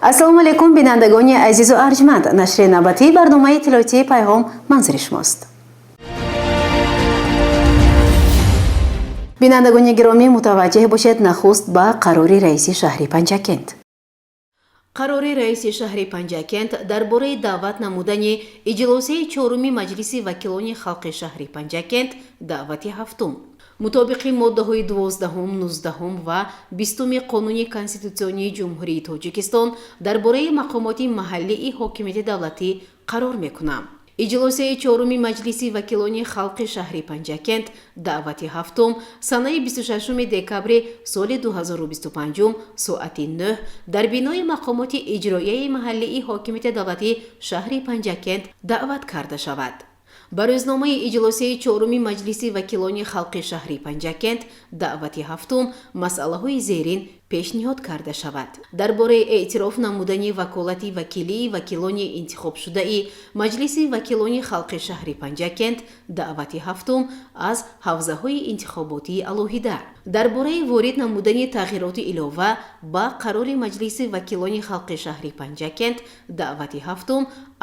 Ассалому алайкум, бинандагони азизу арҷманд. Нашри навбатии барномаи иттилоотии «Пайғом» манзури шумост. Бинандагони гиромӣ, мутаваҷҷеҳ бошед нахуст ба қарори раиси шаҳри Панҷакент. Қарори раиси шаҳри Панҷакент дар бораи даъват намудани иҷлосияи чоруми Маҷлиси вакилони халқи шаҳри Панҷакент, даъвати ҳафтум. Мутобиқи моддаҳои 12-ум, 19-ум ва 20-уми Қонуни Конститутсионии Ҷумҳурии Тоҷикистон дар бораи мақомоти маҳаллии ҳокимияти давлатӣ қарор мекунам. Иҷлосияи чоруми Маҷлиси вакилони халқи шаҳри Панҷакент, даъвати ҳафтум, санаи 26 декабри соли 2025, соати 9 дар бинои мақомоти иҷроияи маҳаллии ҳокимияти давлатии шаҳри Панҷакент даъват карда шавад. Ба рӯзномаи иҷлосияи чоруми Маҷлиси вакилони халқи шаҳри Панҷакент, даъвати ҳафтум, масъалаҳои зерин пешниҳод карда шавад. Дар бораи эътироф намудани ваколати вакилии вакилони интихобшудаи Маҷлиси вакилони халқи шаҳри Панҷакент, даъвати ҳафтум, аз ҳавзаҳои интихоботии алоҳида. Дар бораи ворид намудани тағйироти илова ба қарори Маҷлиси вакилони халқи шаҳри Панҷакент, даъвати ҳафтум,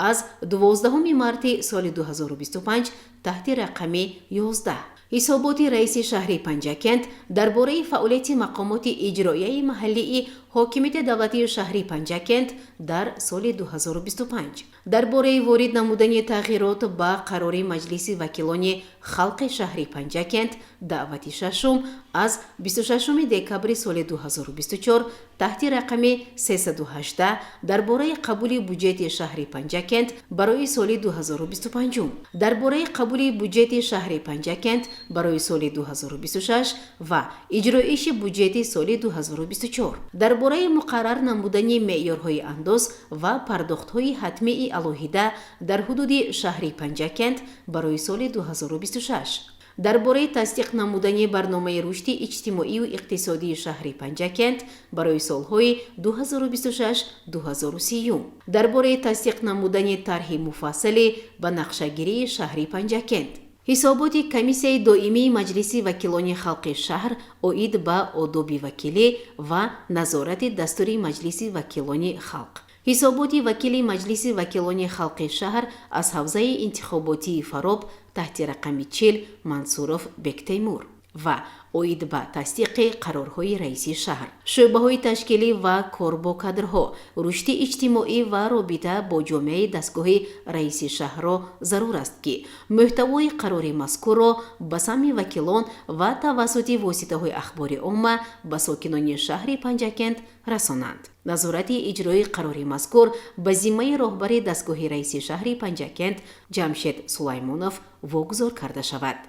аз 12 марти соли 2025 таҳти рақами 11. Ҳисоботи раиси шаҳри Панҷакент дар бораи фаъолияти мақомоти иҷроияи маҳаллии ҳокимияти давлатии шаҳри Панҷакент дар соли 2025. Дар бораи ворид намудани тағйирот ба қарори Маҷлиси вакилони халқи шаҳри Панҷакент, даъвати шашум, аз 26 декабри соли 2024 таҳти рақами 318 дар бораи қабули буҷети шаҳри Панҷакент барои соли 2025. Дар бораи қабули буҷети шаҳри Панҷакент барои соли 2026 ва иҷроиши буҷети соли 2024. Дар бораи муқаррар намудани меъёрҳои андоз ва пардохтҳои ҳатмии алоҳида дар ҳудуди шаҳри Панҷакент барои соли 2026. Дар бораи тасдиқ намудани барномаи рушди иҷтимоию иқтисодии шаҳри Панҷакент барои солҳои 2026-2030. Дар бораи тасдиқ намудани тарҳи муфассали ба нақшагирии шаҳри Панҷакент. Ҳисоботи комиссияи доимии Маҷлиси вакилони халқи шаҳр оид ба одоби вакилӣ ва назорати дастури Маҷлиси вакилони халқ. Ҳисоботи вакили Маҷлиси вакилони халқи шаҳр аз ҳавзаи интихоботии Фароб таҳти рақами 40 Мансуров Бектемур ва оид ба тасдиқи қарорҳои раиси шаҳр. Шӯъбаҳои ташкилӣ ва кор бо кадрҳо, рушди иҷтимоӣ ва робита бо ҷомеаи дастгоҳи раиси шаҳрро зарур аст, ки мӯҳтавои қарори мазкурро ба самъи вакилон ва тавассути воситаҳои ахбори омма ба сокинони шаҳри Панҷакент расонанд. Назорати иҷрои қарори мазкур ба зиммаи роҳбари дастгоҳи раиси шаҳри Панҷакент Ҷамшед Сулаймонов вогузор карда шавад.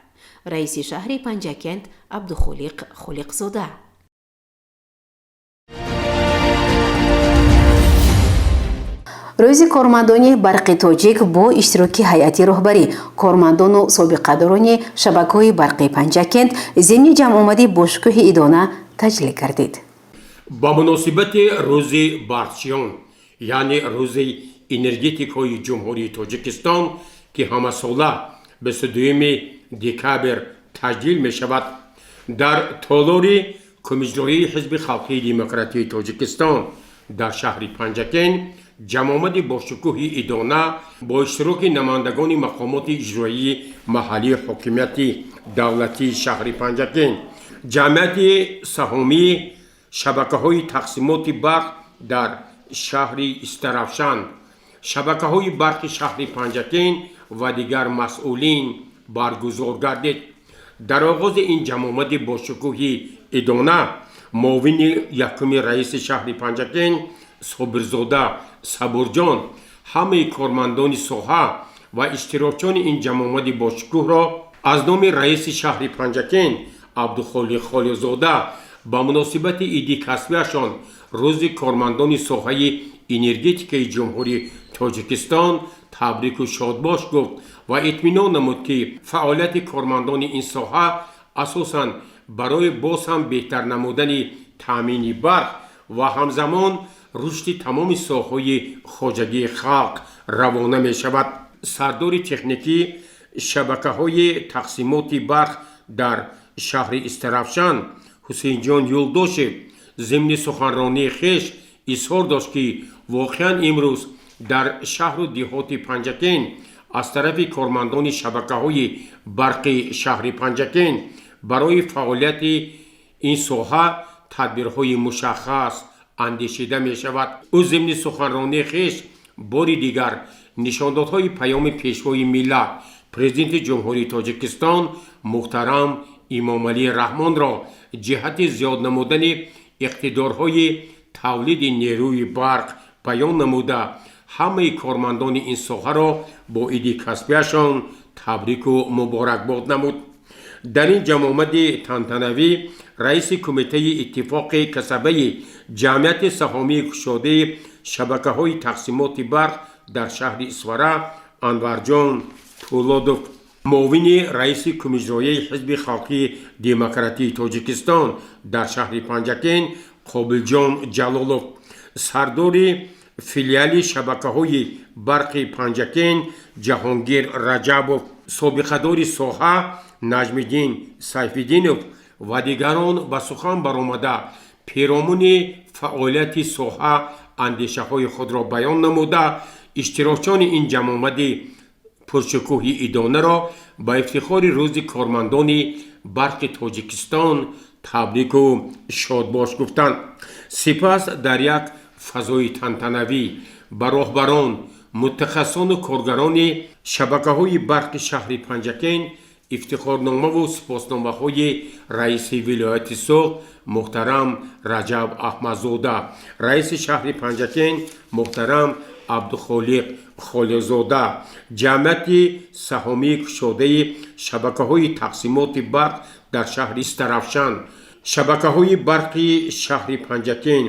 Раиси шаҳри Панҷакент Абдухолиқ Холиқзода. Рӯзи кормандони барқи тоҷик бо иштироки ҳайати роҳбарӣ, кормандону собиқадорони шабакаҳои барқи Панҷакент зимни ҷамъомади бошукӯҳи идона таҷлил гардид. Ба муносибати Рӯзи барқчиён, яъне Рӯзи энергетикҳои Ҷумҳурии Тоҷикистон, ки ҳамасола 22 декабр таҷлил мешавад, дар толори Кумиҷроии Ҳизби халқии демократии Тоҷикистон дар шаҳри Панҷакент ҷамъомади бошукӯҳи идона бо иштироки намояндагони мақомоти иҷроии маҳаллии ҳокимияти давлатии шаҳри Панҷакент, ҷамъияти саҳомии шабакаҳои тақсимоти барқ дар шаҳри Истаравшан, шабакаҳои барқи шаҳри Панҷакент ва дигар масъулин баргузор гардид. Дар оғози ин ҷамъомади бошукӯҳи идона муовини якуми раиси шаҳри Панҷакент Собирзода Сабурҷон ҳамаи кормандони соҳа ва иштирокчиёни ин ҷамъомади бошукӯҳро аз номи раиси шаҳри Панҷакент Абдухолиқ Холиқзода ба муносибати иди касбиашон, Рӯзи кормандони соҳаи энергетикаи Ҷумҳурии Тоҷикистон, табрику шодбош гуфт ва итминон намуд, ки фаъолияти кормандони ин соҳа асосан барои боз ҳам беҳтар намудани таъмини барқ ва ҳамзамон рушди тамоми соҳаҳои хоҷагии халқ равона мешавад. Сардори техникӣ шабакаҳои тақсимоти барқ дар шаҳри Истаравшан Ҳусейнҷон Юлдошев зимни суханронии хеш Изҳор дошт, ки воқеан имрӯз дар шаҳру деҳоти Панҷакент аз тарафи кормандони шабакаҳои барқи шаҳри Панҷакент барои фаъолияти ин соҳа тадбирҳои мушаххас андешида мешавад. Ӯ зимни суханронии хеш бори дигар нишондодҳои паёми Пешвои миллат, Президенти Ҷумҳурии Тоҷикистон муҳтарам Имомалӣ Раҳмонро ҷиҳати зиёд намудани иқтидорҳои тавлиди нерӯи барқ баён намуда, ҳамаи кормандони ин соҳаро бо иди касбияшон табрику муборакбод намуд. Дар ин ҷамъомади тантанавӣ раиси Кумитаи иттифоқи касабаи Ҷамъияти саҳомии кушодаи шабакаҳои тақсимоти барқ дар шаҳри Исфара Анварҷон Пулодов, муовини раиси Кумиҷрояи Ҳизби халқии демократии Тоҷикистон дар шаҳри Панҷакент Қобилҷон Ҷалолов, сардори филиали шабакаҳои барқи Панҷакент Ҷаҳонгир Раҷабов, собиқадори соҳа Наҷмиддин Сайфиддинов ва дигарон ба сухан баромада, перомуни фаъолияти соҳа андешаҳои худро баён намуда, иштирокчиёни ин ҷамъомади пуршукӯҳи идонаро ба ифтихори Рӯзи кормандони барқи Тоҷикистон табрику шодбош гуфтанд. Сипас дар як фазои тантанавӣ ба роҳбарон, мутахассисону коргарони шабакаҳои барқи шаҳри Панҷакент ифтихорномаву сипосномаҳои раиси вилояти Суғд муҳтарам Раҷаб Аҳмадзода, раиси шаҳри Панҷакент муҳтарам Абдухолиқ Холиқзода, Ҷамъияти саҳомии кушодаи шабакаҳои тақсимоти барқ дар шаҳри Истаравшан, шабакаҳои барқи шаҳри Панҷакент,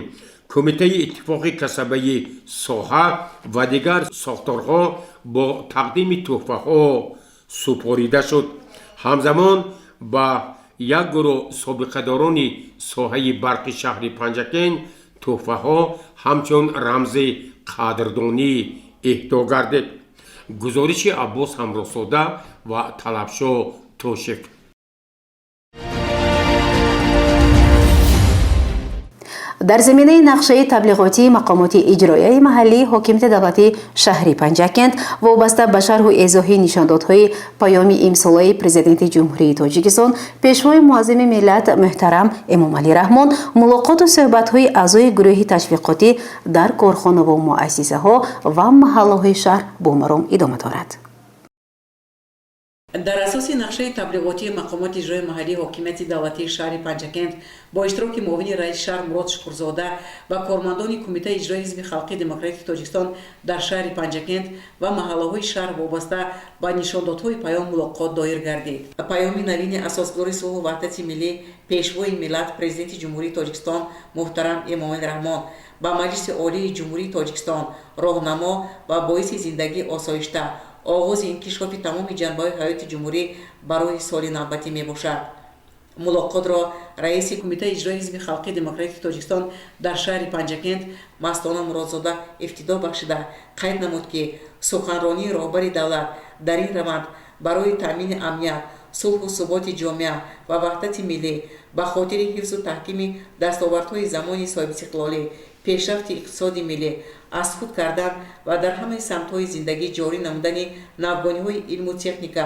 Кумитаи иттифоқи касабаи соҳа ва дигар сохторҳо бо тақдими тӯҳфаҳо супорида шуд. Ҳамзамон ба як гурӯҳ собиқадорони соҳаи барқи шаҳри Панҷакент тӯҳфаҳо ҳамчун рамзи қадрдонӣ эҳдо гардид. Гузориши Аббос Ҳамроҳзода ва Талабшо Тошев. Дар заминаи нақшаи таблиғотии мақомоти иҷроияи маҳаллии ҳокимияти давлатии шаҳри Панҷакент вобаста ба шарҳу эзоҳи нишондодҳои паёми имсолаи Президенти Ҷумҳурии Тоҷикистон, Пешвои муаззами миллат муҳтарам Эмомалӣ Раҳмон, мулоқоту суҳбатҳои аъзои гурӯҳи ташвиқотӣ дар корхонаву муассисаҳо ва маҳаллаҳои шаҳр бо маром идома дорад. Дар асоси нақшаи таблиғотии мақомоти иҷрои маҳаллии ҳокимияти давлатии шаҳри Панҷакент бо иштироки муовини раиси шаҳр Мурод Шукурзода ва кормандони Кумитаи иҷрои Ҳизби халқии демократии Тоҷикистон дар шаҳри Панҷакент ва маҳаллаҳои шаҳр вобаста ба нишондодҳои паём мулоқот доир гардид. Паёми навини Асосгузори сулҳу ваҳдати миллӣ, Пешвои миллат, Президенти Ҷумҳурии Тоҷикистон муҳтарам Эмомалӣ Раҳмон ба Маҷлиси Олии Ҷумҳурии Тоҷикистон роҳнамо ва боиси зиндагии осоишта, оғози инкишофи тамоми ҷанбаҳои ҳаёти ҷумҳурӣ барои соли навбатӣ мебошад. Мулоқотро раиси Кумитаи иҷрои Ҳизби халқии демократии Тоҷикистон дар шаҳри Панҷакент Мастона Муродзода ифтитоҳ бахшида, қайд намуд, ки суханронии роҳбари давлат дар ин раванд барои таъмини амният, сулҳу суботи ҷомеа ва ваҳдати миллӣ, ба хотири ҳифзу таҳкими дастовардҳои замони соҳибистиқлолӣ, пешрафти иқтисоди миллӣ, аз худ кардан ва дар ҳамаи самтҳои зиндагӣ ҷорӣ намудани навгониҳои илму техника,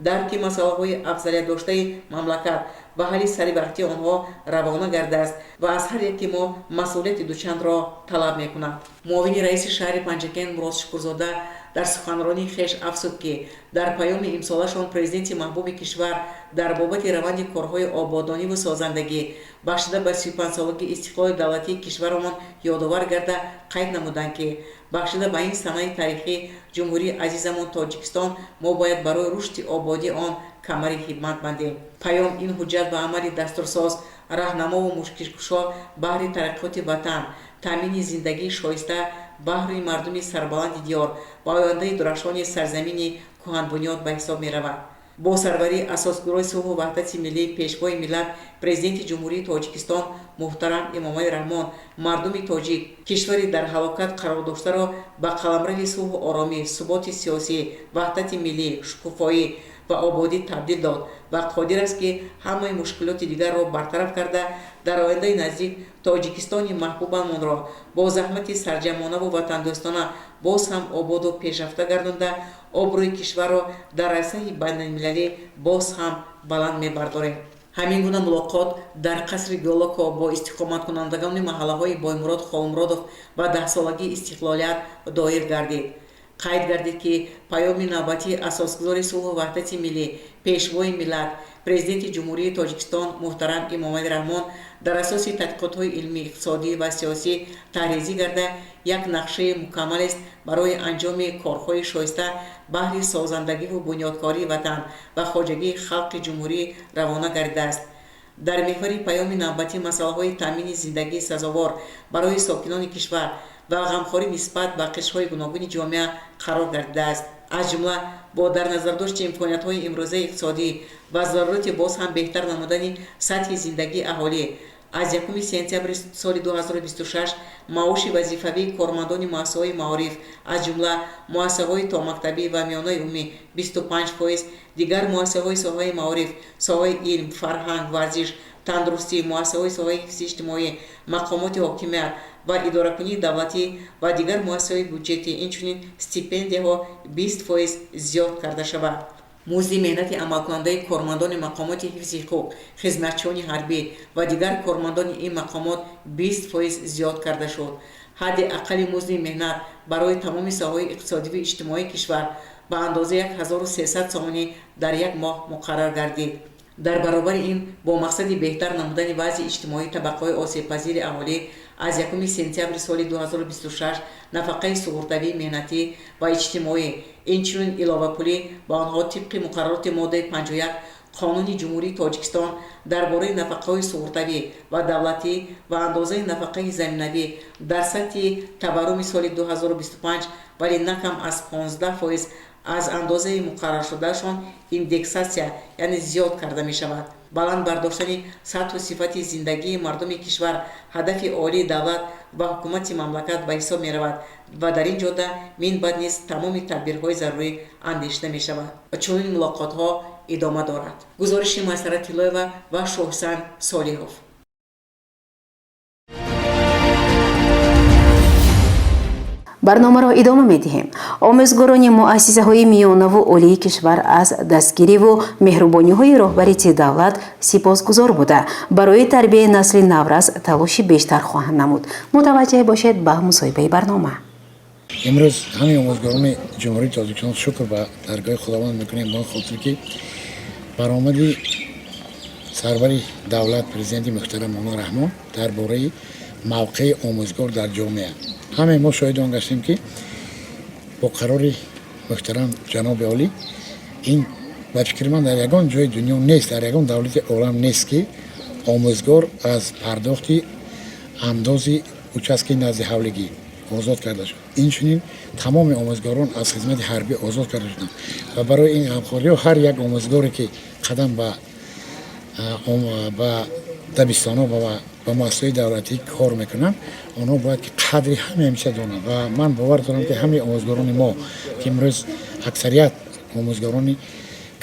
дарки масъалаҳои афзалиятдоштаи мамлакат ва ҳалли саривақтии онҳо равона гардааст ва аз ҳар яке мо масъулияти дучандро талаб мекунад. Муовини раиси шаҳри Панҷакент Мурод Шукурзода дар суханронии хеш афзуд, ки дар паёми имсолашон президенти маҳбуби кишвар дар бобати раванди корҳои ободониву созандагӣ бахшида ба 35-солагии истиқлоли давлатии кишварамон ёдовар гарда, қайд намуданд, ки бахшида ба ин санаи таърихӣ ҷумҳурии азизамон Тоҷикистон мо бояд барои рушди ободии он камари ҳиммат бандем. Паём ин ҳуҷҷат ба амали дастурсоз, раҳнамову мушкилкушо баҳри тараққиёти ватан, таъмини зиндагии шоиста баҳри мардуми сарбаланди диёр ва ояндаи дурахшони сарзамини кӯҳанбунёд ба ҳисоб меравад. Бо сарварии Асосгузори сулҳу ваҳдати миллӣ, Пешвои миллат, Президенти Ҷумҳурии Тоҷикистон муҳтарам Эмомалӣ Раҳмон мардуми тоҷик кишвари дар ҳалокат қарор доштаро ба қаламрави сулҳу оромӣ, суботи сиёсӣ, ваҳдати миллӣ, шукуфоӣ ва ободӣ табдил дод ва қодир аст, ки ҳамаи мушкилоти дигарро бартараф карда, дар ояндаи наздик Тоҷикистони маҳбубамонро бо заҳмати сарҷамъонаву ватандӯстона боз ҳам ободу пешрафта гардонда, обрӯи кишварро дар арсаи байналмилалӣ боз ҳам баланд мебардорем. Ҳамин гуна мулоқот дар қасри Голоко бо истиқоматкунандагони маҳаллаҳои Боймурод Холмуродов ва даҳсолагии истиқлолият доир гардид. Қайд гардид, ки паёми навбатии асосгузори сулҳу ваҳдати миллӣ, пешвои миллат, Президенти Ҷумҳурии Тоҷикистон муҳтарам Эмомалӣ Раҳмон дар асоси тадқиқотҳои илмӣ, иқтисодӣ ва сиёсӣ таҳризӣ гарда, як нақшаи мукаммалест барои анҷоми корҳои шоиста баҳри созандагиву бунёдкории ватан ва хоҷагии халқи ҷумҳурӣ равона гардидааст. Дар меҳвари паёми навбатӣ масъалаҳои таъмини зиндагии сазовор барои сокинони кишвар ва ғамхорӣ нисбат ба қишрҳои гуногуни ҷомеа қарор гардидааст. Аз ҷумла бо дар назардошти имкониятҳои имрӯзаи иқтисодӣ ва зарурати боз ҳам беҳтар намудани сатҳи зиндагии аҳолӣ, аз 1 сентябри соли 2026 маоши вазифавии кормандони муассисаҳои маориф, аз ҷумла муассисаҳои томактабӣ ва миёнаи умумӣ 25%, дигар муассисаҳои соҳаи маориф, соҳаи илм, фарҳанг, варзиш, тандурустӣ, муассисаҳои соҳаи ҳифзи иҷтимоӣ, мақомоти ҳокимият ва идоракунии давлатӣ ва дигар муассисаҳои бюҷетӣ, инчунин стипендияҳо 20% зиёд карда шавад. Музди меҳнати амалкунандаи кормандони мақомоти ҳифзи ҳуқуқ, хизматчиёни ҳарбӣ ва дигар кормандони ин мақомот 20% зиёд карда шуд. Ҳадди аққали музди меҳнат барои тамоми соҳаҳои иқтисодиву иҷтимоии кишвар ба андозаи 1300 сомонӣ дар як моҳ муқаррар гардид. Дар баробари ин, бо мақсади беҳтар намудани вазъи иҷтимоии табақаҳои осебпазири аҳолӣ, аз 1 сентябри соли 2026 нафақаи суғуртавии меҳнатӣ ва иҷтимоӣ, инчунин иловапулӣ ба онҳо тибқи муқаррароти моддаи 51 Қонуни Ҷумҳурии Тоҷикистон дар бораи нафақаҳои суғуртавӣ ва давлатӣ ва андозаи нафақаи заминавӣ дар сатҳи таварруми соли 2025, вале на кам аз 15% аз андозаи муқарраршудаашон индексатсия, яъне зиёд карда мешавад. Баланд бардоштани сатҳу сифати зиндагии мардуми кишвар ҳадафи олии давлат ва ҳукумати мамлакат ба ҳисоб меравад ва дар ин ҷода минбаъд низ тамоми тадбирҳои зарурӣ андешида мешавад. Чунин мулоқотҳо идома дорад. Гузориши Майсара Тиллоева ва Шоҳсан Солиҳов. Барномаро идома медиҳем. Омӯзгорони муассисаҳои миёнаву олии кишвар аз дастгириву меҳрубониҳои роҳбарити давлат сипосгузор буда, барои тарбияи насли наврас талоши бештар хоҳанд намуд. Мутаваҷҷеҳ бошед ба мусоҳибаи барнома. Имрӯз ҳамаи омӯзгорони Ҷумҳурии Тоҷикистон шукр ба даргоҳи Худованд мекунем, ба он хотир ки баромади сарвари давлат, президенти муҳтарам Эмомалӣ Раҳмон дар бораи мавқеи омӯзгор дар ҷомеа. Ҳамаи мо шоҳиди он гаштем, ки бо қарори муҳтарам ҷаноби олӣ ин ба фикри ман дар ягон ҷои дунё нест, дар ягон давлати олам нест, ки омӯзгор аз пардохти андози участкаи назди ҳавлигӣ озод карда шуд. Инчунин тамоми омӯзгорон аз хизмати ҳарбӣ озод карда шуданд ва барои ин ғамхориҳо ҳар як омӯзгоре, ки қадам ба дабистонҳо ва ба муассисаҳои давлатӣ кор мекунанд, онҳо бояд ки қадри ҳамаи ҳамеша донанд. Ва ман бовар дорам, ки ҳамаи омӯзгорони мо, ки имрӯз аксарият омӯзгорони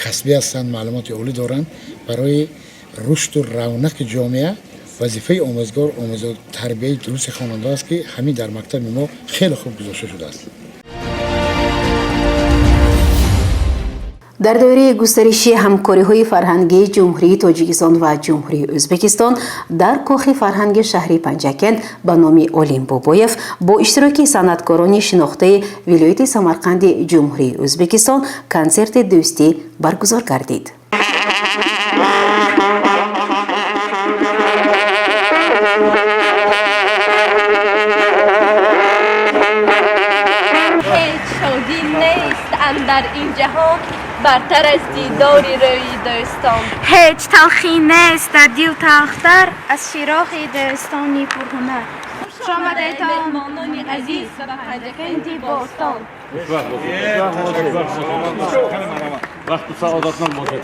касбӣ ҳастанд, маълумоти олӣ доранд, барои рушду равнақи ҷомеа вазифаи омӯзгор тарбияи дурусти хонанда аст, ки ҳамин дар мактаби мо хеле хуб гузошта шудааст. Дар доираи густариши ҳамкориҳои фарҳангии Ҷумҳурии Тоҷикистон ва Ҷумҳурии Ӯзбекистон дар Кохи фарҳанги шаҳри Панҷакент ба номи Олим Бобоев бо иштироки санъаткорони шинохтаи вилояти Самарқанди Ҷумҳурии Ӯзбекистон консерти дӯстӣ баргузор гардид. Ҳеҷ шодӣ нест андар ин ҷаҳон бартар аз дидори рӯи дӯстон. Ҳеҷ талхӣ нест дар дил талхтар аз фироқи дӯстони пурҳунар. Хуш омадед, меҳмонони азиз, ба Панҷакенти бостон. Бахту саодатнок бошед.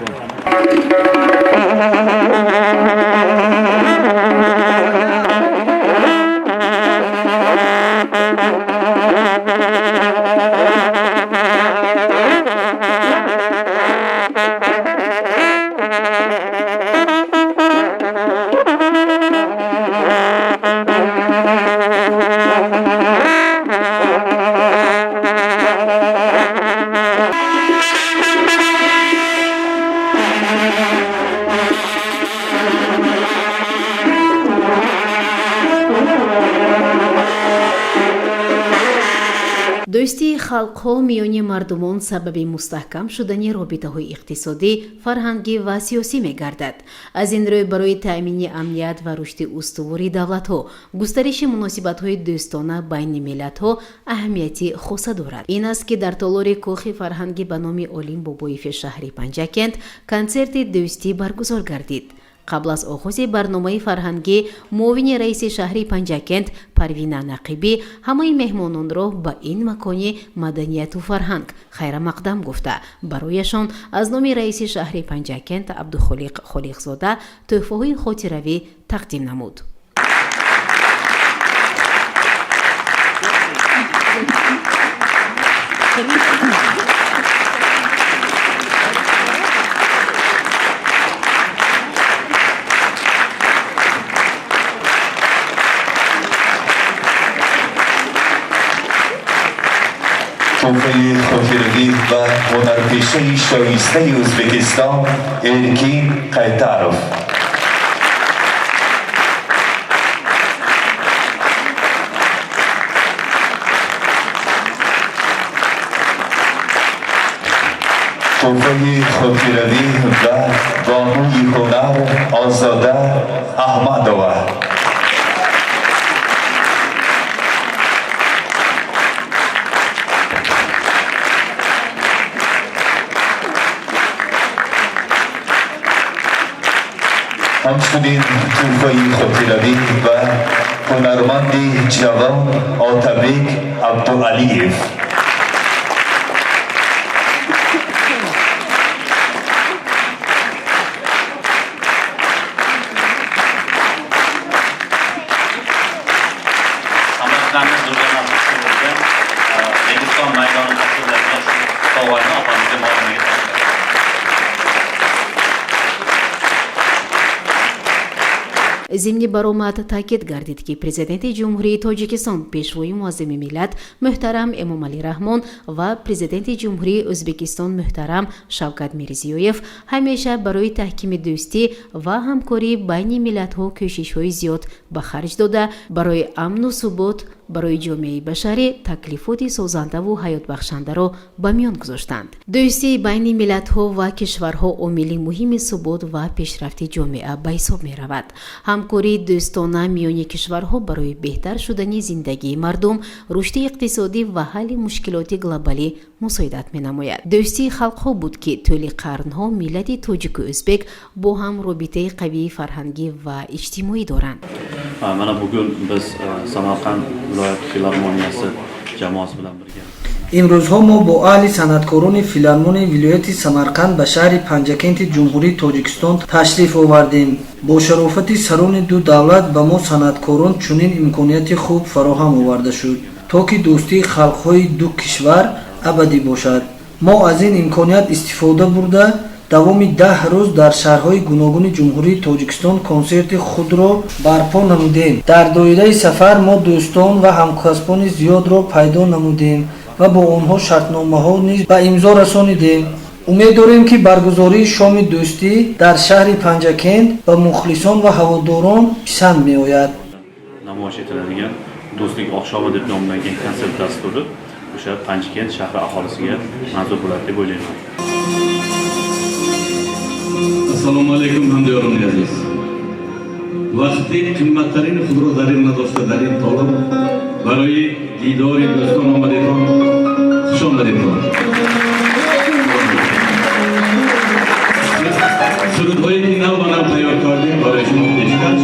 Дӯстии халқҳо миёни мардумон сабаби мустаҳкам шудани робитаҳои иқтисодӣ, фарҳангӣ ва сиёсӣ мегардад. Аз ин рӯй, барои таъмини амният ва рушди устувори давлатҳо густариши муносибатҳои дӯстона байни миллатҳо аҳамияти хоса дорад. Ин аст, ки дар толори кохи фарҳангӣ ба номи Олим Бобоеви шаҳри Панҷакент консерти дӯстӣ баргузор гардид. Қабл аз оғози барномаи фарҳангӣ муовини раиси шаҳри Панҷакент Парвина Нақибӣ ҳамаи меҳмононро ба ин макони маданияту фарҳанг хайрамақдам гуфта, барояшон аз номи раиси шаҳри Панҷакент Абдухолиқ Холиқзода тӯҳфаҳои хотиравӣ тақдим намуд. تحفه хотиравӣ ва ҳунарпешаи шоистаи Ӯзбекистон Эркин Қайтаров. Тӯҳфаи хотиравӣ ва бонуи ҳунар Озода Аҳмадова. Ҳамчунин тӯҳфаи хотиравӣ ва ҳунарманди ҷавон Отабек Абдуалиев. Samarqandni durga bo'lgan Registon maydoni tashkillangan sovg'ani opamizga muomalaga. Зимни баромад таъкид гардид, ки Президенти Ҷумҳурии Тоҷикистон, Пешвои муаззами миллат муҳтарам Эмомалӣ Раҳмон ва Президенти Ҷумҳурии Ӯзбекистон муҳтарам Шавкат Мирзиёев ҳамеша барои таҳкими дӯстӣ ва ҳамкорӣ байни миллатҳо кӯшишҳои зиёд ба харҷ дода, барои амну субот барои ҷомеаи башарӣ таклифоти созандаву ҳаётбахшандаро ба миён гузоштанд. Дӯстии байни миллатҳо ва кишварҳо омили муҳими субот ва пешрафти ҷомеа ба ҳисоб меравад. Ҳамкории дӯстона миёни кишварҳо барои беҳтар шудани зиндагии мардум, рушди иқтисодӣ ва ҳалли мушкилоти глобалӣ мусоидат менамояд. Дӯстии халқҳо буд, ки тӯли қарнҳо миллати тоҷику ӯзбек бо ҳам робитаи қавии фарҳангӣ ва иҷтимоӣ доранд. Mana bugun biz Samarqand viloyat filarmoniyasi jamoasi bilan birga Имрӯзҳо мо бо аҳли санъаткорони филармонияи вилояти Самарқанд ба шаҳри Панҷакенти Ҷумҳурии Тоҷикистон ташриф овардем. Бо шарофати сарони ду давлат ба мо санъаткорон чунин имконияти хуб фароҳам оварда шуд, то ки дӯстии халқҳои ду кишвар абадӣ бошад. Мо аз ин имконият истифода бурда, давоми 10 рӯз дар шаҳрҳои гуногуни Ҷумҳурии Тоҷикистон консерти худро барпо намудем. Дар доираи сафар мо дӯстон ва ҳамкасбони зиёдро пайдо намудем ва бо онҳо шартномаҳо низ ба имзо расонидем. Умед дорем, ки баргузории шоми дӯстӣ дар шаҳри Панҷакент ба мухлисон ва ҳаводорон писанд меояд. Namoyish etiladigan "Do'stlik oqshomi" deb nomlangan konsert dasturi o'sha Panjikent shahri aholisiga manzur bo'ladi deb o'ylayman. Assalomu alaykum, hamdiyorimni aziz. Вақти қимматтарини худро дариғ надошта, дар ин толор барои дидори дӯстон омадетон, хуш омадетон. Сурудҳое ки нав ба нав тайёр кардем, барои шумо пешкаш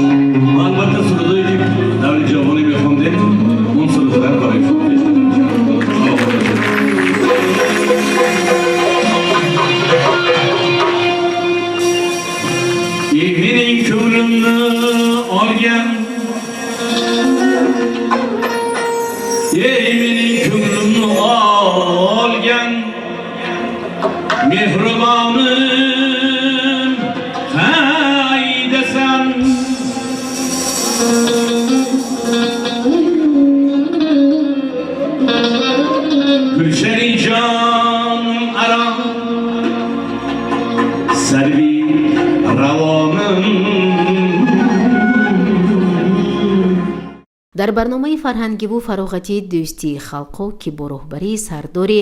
ва албатта сурудҳое ки даври ҷавонӣ мехондем, он сурудҳоям барои шумо пешкаш мешавад. Саломат бошед. Ey mening ko'nglimni olgan, ey mening ko'nglimni olgan mehribonim, qaydasan? Gulshani jonim aro sarvi ravonim. Дар барномаи фарҳангиву фароғатии дӯстии халқҳо, ки бо роҳбарии сардори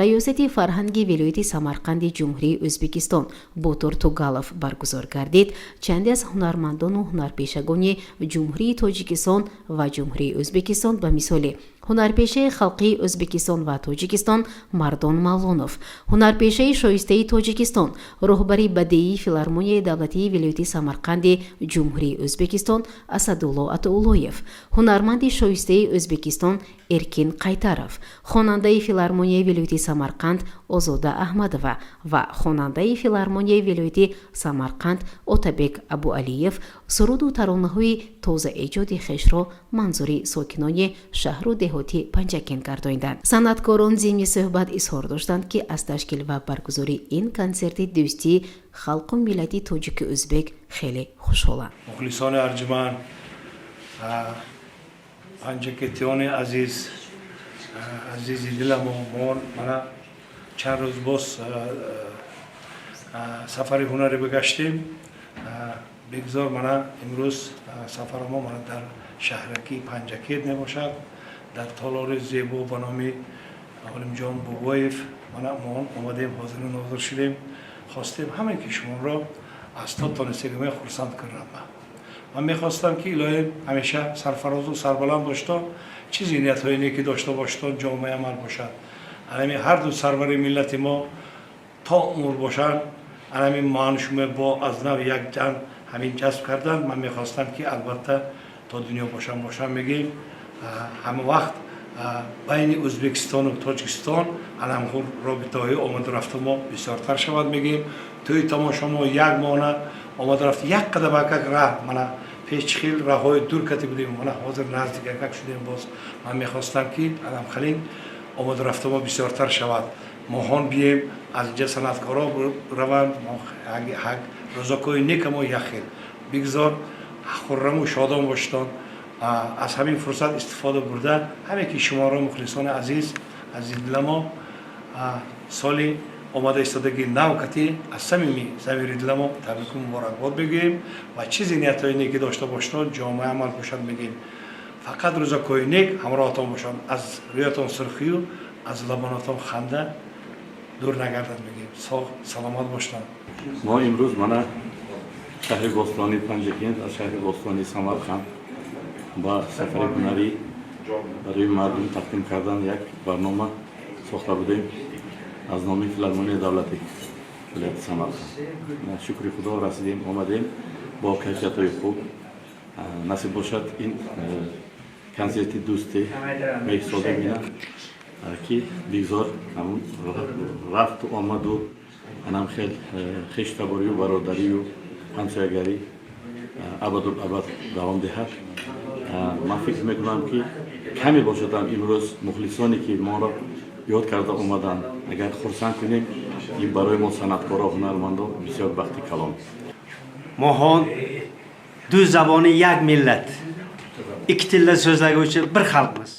Раёсати фарҳанги вилояти Самарқанди Ҷумҳурии Ӯзбекистон Ботур Тугалов баргузор гардид, чанде аз ҳунармандону ҳунарпешагони Ҷумҳурии Тоҷикистон ва Ҷумҳурии Ӯзбекистон, ба мисоли ҳунарпешаи халқии Ӯзбекистон ва Тоҷикистон Мардон Мавлонов, ҳунарпешаи шоистаи Тоҷикистон, роҳбари бадеии филармонияи давлатии вилояти Самарқанди Ҷумҳурии Ӯзбекистон Асадулло Атоуллоев, ҳунарманди шоистаи Ӯзбекистон Эркин Қайтаров, хонандаи филармонияи вилояти Самарқанд Озода Аҳмадова ва хонандаи филармонияи вилояти Самарқанд Отабек Абуалиев суруду таронаҳои тозаэҷоди хешро манзури сокинони шаҳру деҳоти Панҷакент гардониданд. Санъаткорон зимни суҳбат изҳор доштанд, ки аз ташкил ва баргузории ин консерти дӯстии халқу миллати тоҷику ӯзбек хеле хушҳоланд. Мухлисони арҷуманд, панҷакентиёни азиз, азизи диламо, мо мана чанд рӯз боз сафари ҳунарӣ бигаштем. Бигзор мана имрӯз сафари мо мана дар шаҳраки Панҷакент мебошад, дар толори зебо ба номи Олимҷон Бобоев. Мана мо омадем, ҳозиру нозир шудем. Хостем ҳамаи ки шуморо аз то тонистагиме хурсанд кунам. Ман мехостам, ки илоҳӣ ҳамеша сарфарозу сарбаланд бошто, чизи ниятҳои неки дошта бошто, ҷомаи амал бошад. Анами ҳарду сарвари миллати мо то умр бошанд, анами ману шумо бо аз нав якҷан ҳамин ҷазб кардан. Ман мехостам, ки албатта то дунё бошам бошам мегӯем, ҳама вақт байни Ӯзбекистону Тоҷикистон анамхур робитаҳои омаду рафту мо бисёртар шавад мегӯем. Тӯи тамошо мо як моҳна омаду рафт, як қадамакак раҳ. Мана пеш чӣ хел раҳҳои дур кати будем, мана ҳозир наздикакак шудем. Боз ман мехостам, ки анамхалин омаду рафту мо бисёртар шавад. Моҳон бием, аз инҷа санъаткоро раванд, рӯзакҳои нека мо як хел. Бигзор хурраму шодон бошедон. Аз ҳамин фурсат истифода бурда, ҳаме ки шуморо, мухлисони азиз, азизи диламо, соли омада истодагии нав кати аз самими замири диламо табрику муборакбод мегӯем ва чизи ниятҳои неки дошта бошедон, ҷомаи амал бошад мегӯем. Фақат рӯзакҳои нек ҳамроҳатон бошанд, аз рӯятон сурхию аз лабонатон ханда дур нагардад мегӯем. Соғ саломат бошедон. Мо имрӯз мана шаҳри бостонии Панҷакент аз шаҳри бостонии Самарқанд ба сафари ҳунарӣ барои мардум тақдим кардан як барнома сохта будем аз номи филармонияи давлатӣ вилояти Самарқанд. Шукри Худо, расидем, омадем бо кайфиятҳои хуб. Насиб бошад, ин консерти дӯстӣ меҳсозем ина, ки бигзор ҳамун рафту омаду анам хел хештаборию бародарию ҳамсоягарӣ абаду абад давом диҳад. Ман фикр мекунам, ки каме бошадам имрӯз мухлисоне, ки моро ёд карда омаданд, агар хурсанд кунем, ин барои мо санъаткоро, ҳунармандо бисёр бахти калон. Моҳон ду забони як миллат, ikki tilda so'zlaguvchi bir xalqmiz.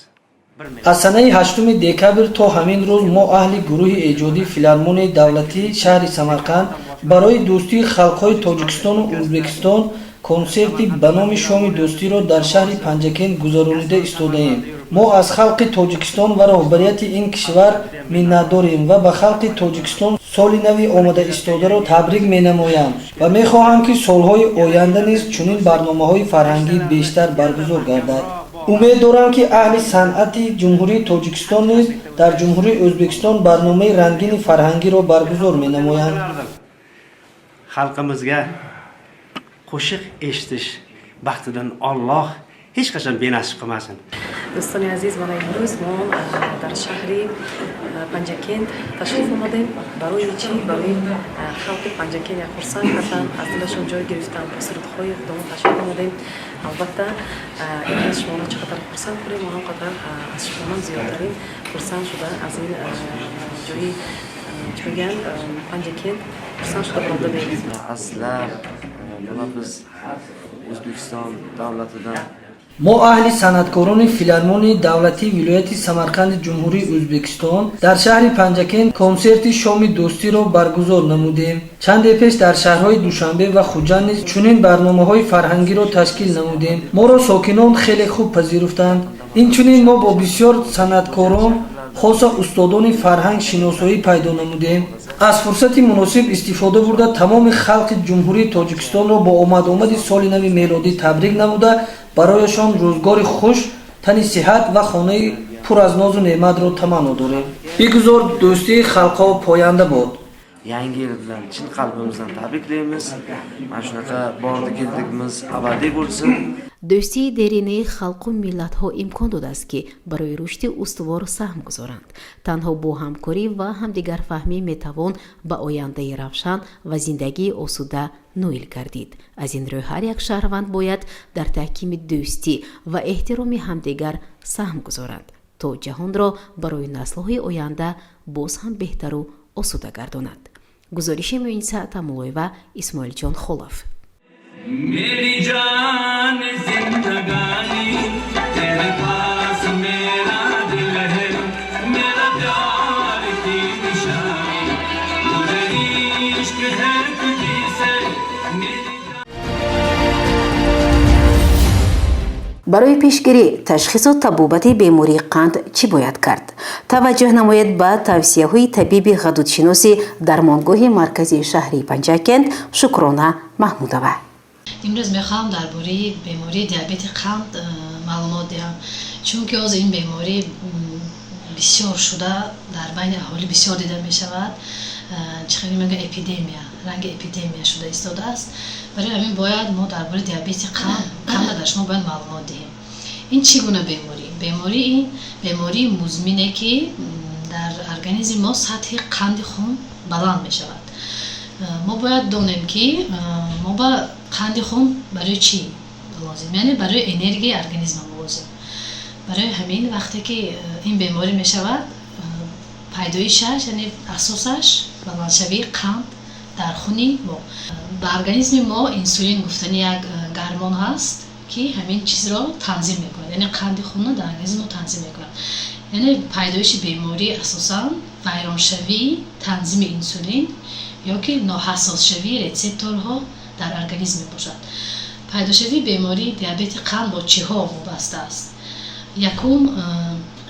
Аз санаи 8 декабр то ҳамин рӯз мо, аҳли гурӯҳи эҷодии филармонияи давлатии шаҳри Самарқанд, барои дӯстии халқҳои Тоҷикистону Ӯзбекистон консерти ба номи шоми дӯстиро дар шаҳри Панҷакент гузаронида истодаем. Мо аз халқи Тоҷикистон ва роҳбарияти ин кишвар миннатдорем ва ба халқи Тоҷикистон соли нави омада истодаро табрик менамоям ва мехоҳам, ки солҳои оянда низ чунин барномаҳои фарҳангӣ бештар баргузор гардад. Умед дорам, ки аҳли санъати Ҷумҳурии Тоҷикистон низ дар Ҷумҳурии Ӯзбекистон барномаи рангини фарҳангиро баргузор менамоянд. Xalqimizga qo'shiq eshitish baxtidan Olloh hech qachon benasib qilmasin. Дӯстони азиз, мана имрӯз мо дар шаҳри Панҷакент ташриф омадем. Барои чӣ? Барои халқи Панҷакент як хурсанд кардан, аз дилашон ҷой гирифтан, бо сурудҳои худамон ташриф омадем. Албатта, имрӯз шуморо чӣ қадар хурсанд кунем, он қадар аз шумонам зиёдтарин хурсанд шуда, аз ин ҷои, чӣ мегӯянд, Панҷакент хурсанд шуда баромада меем. Azizlar, mana biz O'zbekiston davlatidan Мо аҳли санъаткорони филармонии давлатии вилояти Самарқанди Ҷумҳурии Ӯзбекистон дар шаҳри Панҷакент консерти шоми дӯстиро баргузор намудем. Чанде пеш дар шаҳрҳои Душанбе ва Хуҷанд низ чунин барномаҳои фарҳангиро ташкил намудем. Моро сокинон хеле хуб пазируфтанд. Инчунин мо бо бисёр санъаткорон, хоса устодони фарҳанг шиносоӣ пайдо намудем. Аз фурсати муносиб истифода бурда, тамоми халқи Ҷумҳурии Тоҷикистонро бо омад-омади соли нави мелодӣ табрик намуда, барояшон рӯзгори хуш, тани сиҳат ва хонаи пур аз нозу неъматро таманно дорем. Бигузор дӯстии халқҳо поянда бод. Yangi yil bilan chin qalbimizdan tabriklaymiz. Mana shunaqa bordi keldikimiz abadiy bo'lsin. Дӯстии деринаи халқу миллатҳо имкон додааст, ки барои рушди устувор саҳм гузоранд. Танҳо бо ҳамкорӣ ва ҳамдигарфаҳмӣ метавон ба ояндаи равшан ва зиндагии осуда ноил гардид. Аз ин рӯ ҳар як шаҳрванд бояд дар таҳкими дӯстӣ ва эҳтироми ҳамдигар саҳм гузоранд, то ҷаҳонро барои наслҳои оянда боз ҳам беҳтару осуда гардонад. Гузориши Муиниса Тамулоева, Исмоилҷон Холов. मेरी जान जिंदगानी, तेरे पास मेरा दिल है, मेरा प्यार की निशानी, मुझे इश्क है तुझी से मेरी। Барои пешгирӣ, ташхису табобати бемории қанд чӣ бояд кард? Таваҷҷӯҳ намоед ба тавсияҳои табиби ғадудшиноси дармонгоҳи марказии шаҳри Панҷакент Шукрона Маҳмудова. Имрӯз мехоҳам дар бораи бемории диабети қанд маълумот диҳам, чунки ҳозир ин беморӣ бисёр шуда, дар байни аҳолӣ бисёр дида мешавад. Чӣ хеле мегӯянд, эпидемия, ранги эпидемия шуда истодааст. Барои ҳамин бояд мо дар бораи диабети қанд камта дар шумо бояд маълумот диҳем. Ин чӣ гуна беморӣ? Беморӣ ин бемории музмине, ки дар организми мо сатҳи қанди хун баланд мешавад. Мо бояд донем, ки мо ба қанди хун барои чӣ лозим, яъне барои энергияи организма лозим. Барои ҳамин вақте ки ин беморӣ мешавад, пайдоишаш, яъне асосаш баландшавии қанд дар хуни мо. Ба организми мо инсулин гуфтани як гормон ҳаст, ки ҳамин чизро танзим мекунад, яъне қанди хунро дар организми мо танзим мекунад. Яъне пайдоиши беморӣ асосан вайроншавии танзими инсулин ё ки ноҳассосшавии рецепторҳо дар организм мебошад. Пайдошавии бемории диабети қанд бо чиҳо вобаста аст? Якум,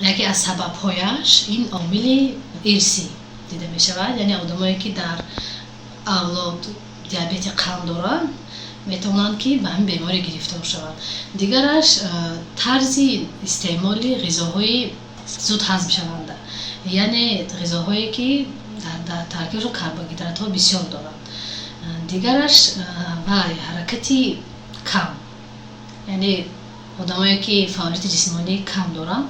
яке аз сабабҳояш ин омили ирсӣ дида мешавад, яъне одамое, ки дар авлод диабети қанд доранд, метавонанд, ки ба ҳамин беморӣ гирифтор шаванд. Дигараш тарзи истеъмоли ғизоҳои зуд ҳазмшаванда, яъне ғизоҳое, ки дар таркибашон карбогидратҳо бисёр доранд. Дигараш ва ҳаракати кам, яъне одамое, ки фаъолияти ҷисмонӣ кам доранд,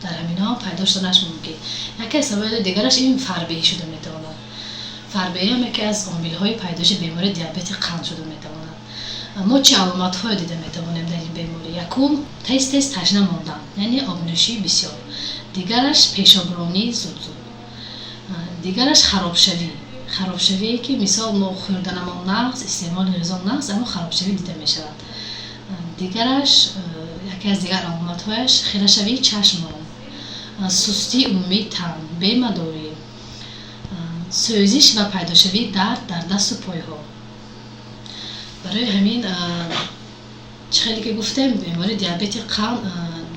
дар ҳаминҳо пайдо шуданаш мумкин. Яке аз сабабҳои дигараш ин фарбеҳӣ шуда метавонад. Фарбеҳӣ ҳам яке аз омилҳои пайдоиши бемории диабети қанд шуда метавонад. Мо чӣ аломатҳое дида метавонем дар ин беморӣ? Якум, тез тез ташна мондан, яъне обнӯшии бисёр. Дигараш пешобронии зуд-зуд. Дигараш харобшавӣ, харобшавие, ки мисол мо хӯрданамон нағз, истеъмоли ғизо нағз, аммо харобшавӣ дида мешавад. Дигараш, яке аз дигар аломатҳояш хирашавии чашмон, сустии умумии тан, бемадорӣ, сӯзиш ва пайдошавии дард дар дасту пойҳо. Барои ҳамин, чӣ хеле ки гуфтем, бемории диабети қанд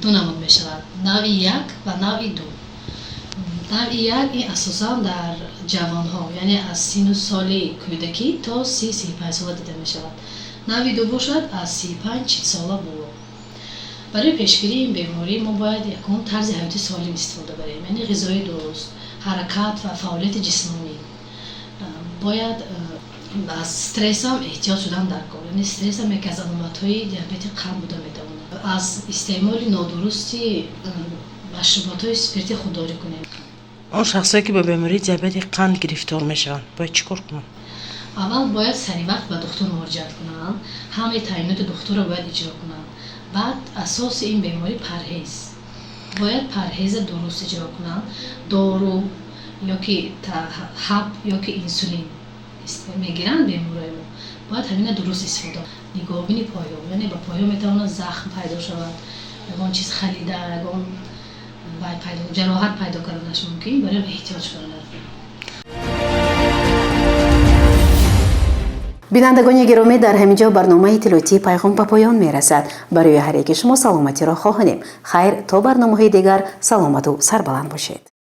ду намуд мешавад: навъи як ва навъи ду. Навъи як ин асосан дар ҷавонҳо, яъне аз сину соли кӯдакӣ то 30-35 сола дида мешавад. Навъи ду бошад, аз 35-40 сола боло. Барои пешгирии ин беморӣ мо бояд якум тарзи ҳаёти солим истифода барем, яъне ғизои дуруст, ҳаракат ва фаъолияти ҷисмонӣ. Бояд аз стрессам эҳтиёт шудан дар кор, яъне стрессам яке аз аломатҳои диабети қанд буда метавонад. Аз истеъмоли нодурусти машруботҳои спиртӣ худдорӣ кунем. Он шахсое, ки ба бемории диабети қанд гирифтор мешаванд, бояд чӣ кор кунанд? Аввал бояд саривақт ба духтур муроҷиат кунанд, ҳамаи таъйиноти духтурро бояд иҷро кунанд. Баъд асоси ин беморӣ парҳез, бояд парҳеза дуруст иҷро кунанд. Дору ё ки ҳаб ё ки инсулин мегиранд беморои мо, бояд ҳамина дуруст истифода. Нигоҳубини пойҳо, яъне ба пойҳо метавонад захм пайдо шавад, ягон чиз халида, ягон вай пайдо, ҷароҳат пайдо карданаш мумкин, барои эҳтиёт шудан. Бинандагони гиромӣ, дар ҳамин ҷо барномаи иттилоотии Пайғом ба поён мерасад. Барои ҳар яки шумо саломатиро хоҳонем. Хайр, то барномаҳои дигар саломату сарбаланд бошед.